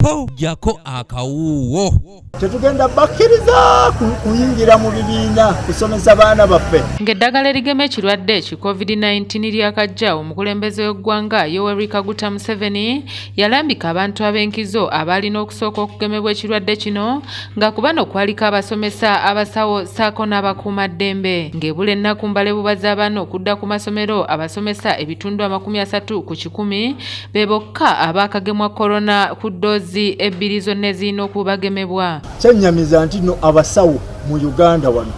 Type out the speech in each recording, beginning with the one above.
Jjako jjako akawuuwo. Tetugenda bakkiriza kuyingira mu bibiina kusomesa baana baffe. Ng'eddagala erigema ekirwadde ki COVID-19 lyakajja, omukulembeze w'eggwanga Yoweri Kaguta Museveni yalambika abantu ab'enkizo abaalina okusooka okugemebwa ekirwadde kino, nga ku bano kwaliko abasomesa, abasawo ssaako n'abakuumaddembe. Ng'ebula ennaku mbale bubaza abaana okudda ku masomero, abasomesa 30% be bokka abaakagemwa korona ku ddoozi ebbiri zonna ezirina okubagemebwa. Kyennyamiza nti no abasawo mu Uganda wano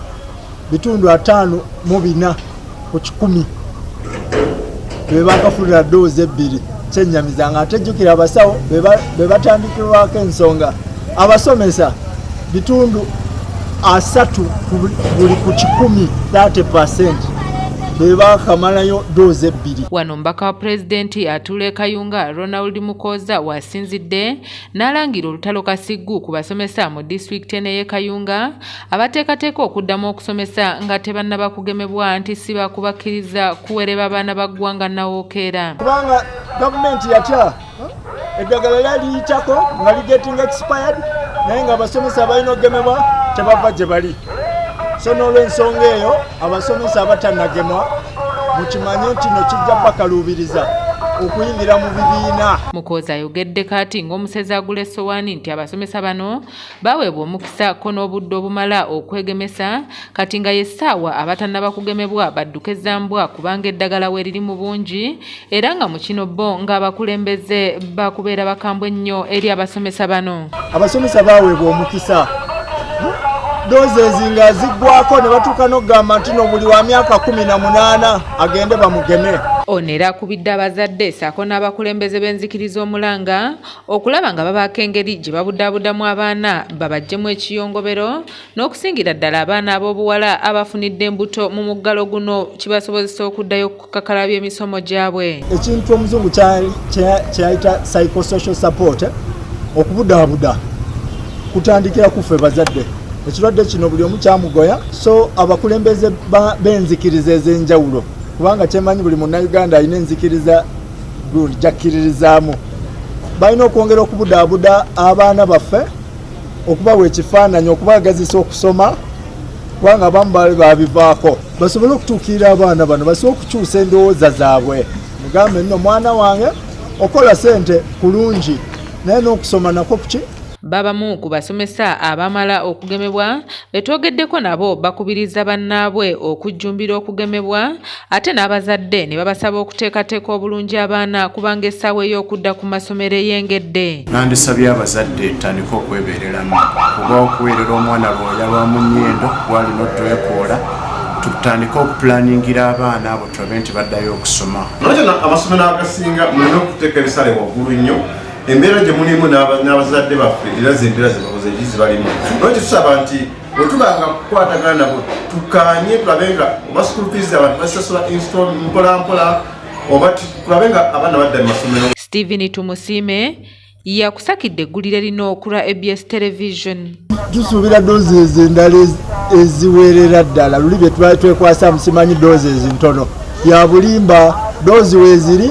54% be bakafunira doozi ebbiri. Kyennyamiza nga ate jjukira abasawo be batandikirwako ensonga. Abasomesa 30% buli 30% be bakamalayo doozi ebbiri. Wano omubaka wa pulezidenti atuula e Kayunga, Ronald Mukoza, w'asinzidde n'alangira olutalo kasiggu ku basomesa mu disitulikiti eno ey'e Kayunga abateekateeka okuddamu okusomesa nga tebannaba kugemebwa, nti si bakubakkiriza kuwereba baana ba ggwanga nawookeera. Kubanga gavumenti yatya eddagala lyaliyitako nga ligetting expired, naye nga abasomesa balina okugemebwa tebava gye bali. So n'olwensonga eyo, abasomesa abatannagemwa mukimanye nti no kijja bakaluubiriza okuyingira mu bibiina. Mukooza ayogedde kaati ng'omusezi agula essowaani nti abasomesa bano baweebwa omukisa ko n'obudde obumala okwegemesa, kati nga y'essaawa abatannaba kugemebwa badduke zambwa, kubanga eddagala we riri mu bungi, era nga mu kino bo ng'abakulembeze bakubeera bakambwe nnyo eri abasomesa bano. Abasomesa baweebwa omukisa, doozi nga ziggwako ne batuuka n'okugamba nti no buli wa myaka 18 agende bamugeme. Ono era akubidde abazadde ssaako n'abakulembeze b'enzikiriza omulanga okulaba nga babaako engeri gye babudaabudamu abaana babaggyemu ekiyongobero, n'okusingira ddala abaana ab'obuwala abafunidde embuto mu muggalo guno, kibasobozesa okuddayo okukakalabya emisomo gyabwe. Ekintu omuzungu kyayita psychosocial support, okubudaabuda kutandikira ku ffe bazadde. Ekirwadde kino buli omu kyamugoya, so abakulembeze b'enzikiriza ez'enjawulo, kubanga kyemanyi buli munnayuganda alina enzikiriza gundi gyakkiririzaamu, balina okwongera okubudaabuda abaana baffe, okubawa ekifaananyi, okubagazisa okusoma, kubanga abamu baali babivaako, basobole okutuukirira abaana bano, basobole okukyusa endowooza zaabwe. Mugambe nno, mwana wange, okola sente kulungi, naye n'okusoma nakwo kuki. Babamu ku basomesa abamala okugemebwa betwogeddeko nabo bakubiriza bannaabwe okujjumbira okugemebwa, ate n'abazadde ne babasaba okuteekateeka obulungi abaana, kubanga essaawa ey'okudda ku masomero eyengedde. Nandisabye abazadde tutandike okwebeereramu, kuba okuweerera omwana lwoya lwa mu nnyindo gwalina otwekoola. Tutandike okupulaningira abaana abo, tulabe nti baddayo okusoma. Nolwekyo amasomero agasinga mulina okuteeka ebisale waggulu nnyo. Embeera gye mulimu n'abazadde baffe era zembeera zebakoze egi zibalimu. Nolwekyo tusaba nti bwe tubanga kukwatagana nabo, tukanye tulabe nga oba school fees abantu basasula mpola mpola, oba tulabe nga abaana badda mu masomero. Stephen Tumusiime yakusakidde eggulire lino okulwa ABS Television. Tusuubira doses endala eziwerera ddala. Luli bye twali twekwasa, musimanyi doses ntono, ya bulimba. Doozi weeziri.